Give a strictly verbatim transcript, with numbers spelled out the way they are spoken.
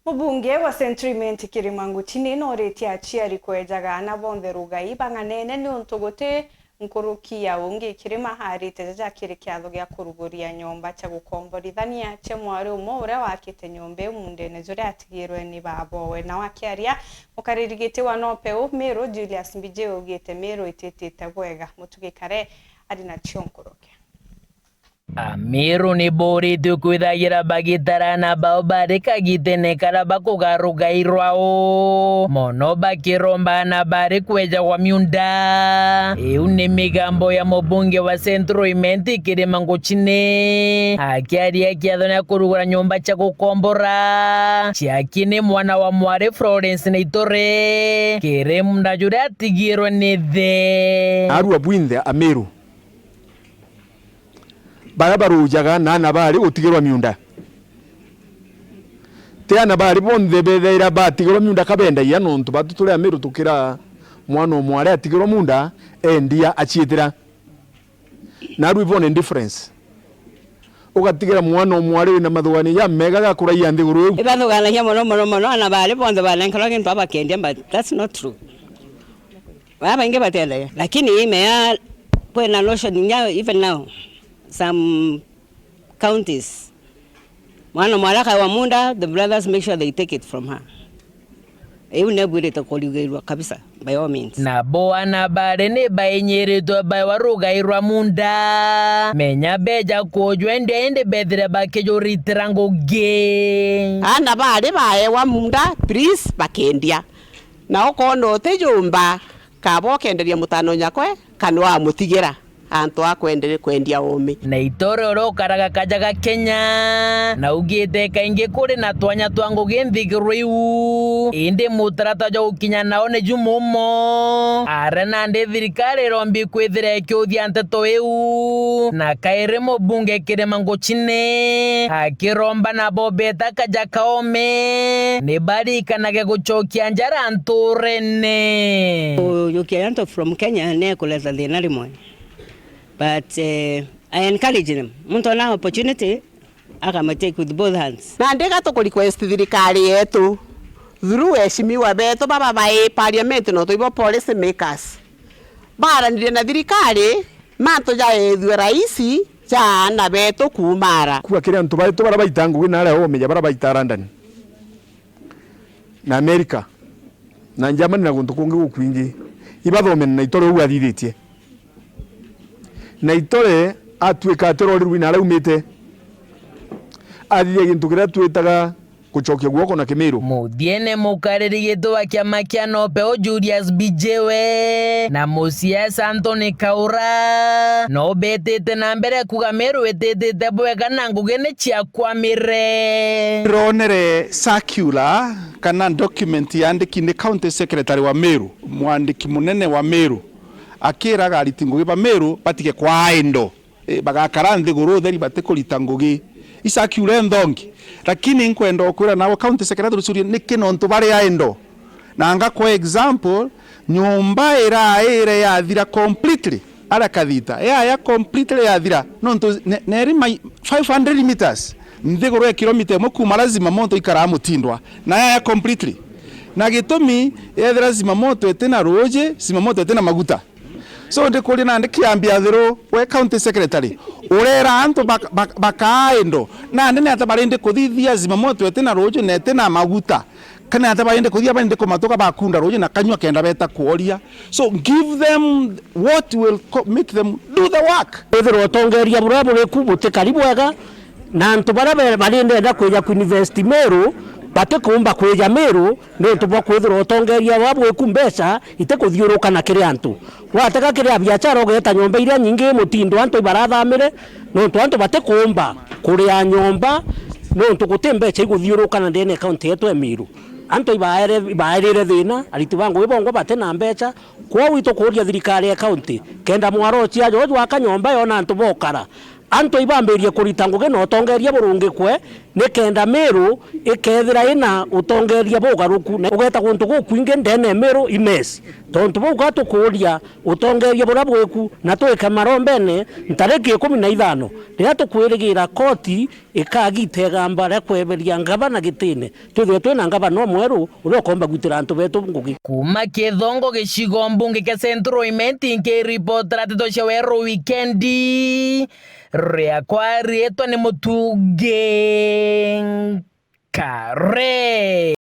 Mubunge wa Central Imenti Kirima Nguchini nooritie aciari kwejaga aana bonthe rugai bang'anene niuntu guti nkuruki ya ungi Kirima aarite jaja kiri kiatho gia kuruguria nyomba cia gukomborithania cia mwari umwe uria wakite nyomba iu mundene juria atigirwe ni baabowe. Nao akiaria, mukariri giti wa NOPEU Miru Julius Mbiji augite Miru ititite bwega. Mutugi Kare ari nacio nkuruki. Amiru ni booritue kwithagira bagitara aana bao bari kagitene karia bakuga rugai rwao, mono bakiromba aana bari kwejagwa miunda. Iu ni migambo ya mubunge wa Central Imenti Kirima Nguchini akiaria kiathone kurugura nyomba cia gukombora ciaki ni mwana wa mwari Florence Naitore kiri munda juria atigirwe ni ithe. Arua bwinthe Amiru baria barujaga na aana bari gutigirwa miunda. Ti aana bari bonthe bethaira batigirwa miunda ka bendagia, nontu batu turi Amiru tukira mwana o mwari atigirwa munda, endia aciitira. Naru ibone difference. Ugatigira mwana o mwari wina mathugania jamega gakuragia nthiguru iu. Ibathuganagia mono, mono, mono, aana bari bonthe banenkerwa gintu abakendia, but that's not true. Babaingi batiendagia. Lakini imea kwina notion inya even now, some counties, mwana mwaraka wa munda, the brothers make sure they take it from her. Iu nebwirite kuriugirwa kabisa, by all means. Nabo aana bari ni bainyiritwe baewa rugai rwa munda. Menya beja kujwendia indi bethire bakijuritira ngugi. Aana bari baewa munda, please, bakendia. Na ukoona utijumba, kaba ukenderia mutano nyakwe, kana wamutigira antu a kwendere-, kwendia ome. Na Itore uria ukaraga kaja ga Kenya, na augite kaingi kuri na twanya twa ngugi nthiguru iu, indi mutaratara jwa gukinya nao ni jumumo. Aria nandi thirikari irombi kwithira ikiuthia nteto iu, na kairi mubunge Kirima Nguchini akiromba nabo beta kaja kaome, ni barikanage gucokia njara nturene. Kujukia antu from Kenya ni kuleta thina rimwe. But, eh, I encourage them. Muntu ona opportunity, akama take with both hands. Na ndiga tuku request thirikari yetu, through eheshimiwa betu baba bai parliament, no tuibo policy makers, baranire na thirikari, mantu jaethue raisi ja aana betu kuumara. Kua kiri antu baitu bara baita ngugi na aria omenya bara baita London na America na Germany na guntu kungi gukwingi, ibathome na Itore uu athithitie. Na Itore atuika ati rori rwina araumite, athithia gintu kiria twitaga gucokia guoko na Kimiru. Muthiene mukariri gitwa kiama kia NOPEU Julius Bijewe na musiasa Anthony Kaura no betite na mbere kuga Miru ititite bwega na ngugi ni ciakwamire. Ronere circular kana document yandiki ni county secretary wa Miru, mwandiki munene wa Miru, akiraga ariti ngugi ba Miru batige kwaa indo. Eh, bagakara nthiguru utheri batikurita ngugi. Isakiure nthongi. Lakini nkwenda ukwira nawe county secretary ucurie niki nontu bari aindo. Na ngakwa example, nyumba iraire yathira completely. Ara kathita, yaya completely yathira. Nontu ne-, neri mai-, five hundred meters. Nthiguru ya kilomita imwe kuma lazima monto ikara mutindwa. Na yaya completely. Na gitumi, yethira zimamoto itina ruuji, zimamoto itina maguta. So, ndikuria nandi kiambi athiru, we county secretary, urera antu bak-, bak-, bakaa indo. Nandi ni ata barindi kuthithia zimamoto itina ruuji na itina maguta? Kana ata barindi kuthia barindi kumatuka bakunda ruuji na kanyua kenda beta kuoria? So, give them what will co-, make them do the work. Withirwa utongeria buria buri ku butikari bwega, na antu baria be-, barindenda kwija kuinvest Meru, batikuumba kwija Meru, niuntu bwa kwithirwa utongeria buria buri ku mbeca itikuthiuruka na kiri antu. Watega kiri abiachara, ugeeta nyomba iria nyingi mutindo antu ibarathamire, niuntu antu batikuumba kuria nyomba, niuntu guti mbeca iguthiuruka na ndene ya county yetu ya Meru. Antu ibaere-, ibaerire thina, ariti ba ngugi bongwa bati na mbeca, kwou itukuuria thirikari ya county, kenda mwaro uciaja ujwaka nyomba yona antu bokara. Antu ibambirie kurita ngugi na utongeria burungikwe, Nikenda Miru ikethira ina utongeria bugaruku, na ugeta guntu gukwingi ndene ya Miru imesi. Tontu bau ga tukuuria utongeria buria bwiku, na twike marombene ntariki ikumi na ithano, riria tukwirigira koti ikagita igamba ria kweberia ngavana gitine, twithirwe twina ngavana umweru uria ukomba gwitira antu betu ngugi. Kuma Kithongo gicigo mbunge kia Central Imenti, nkiripotera nteto cia Weru Wikendi, riakwa riitwa ni Mutungi Nkare.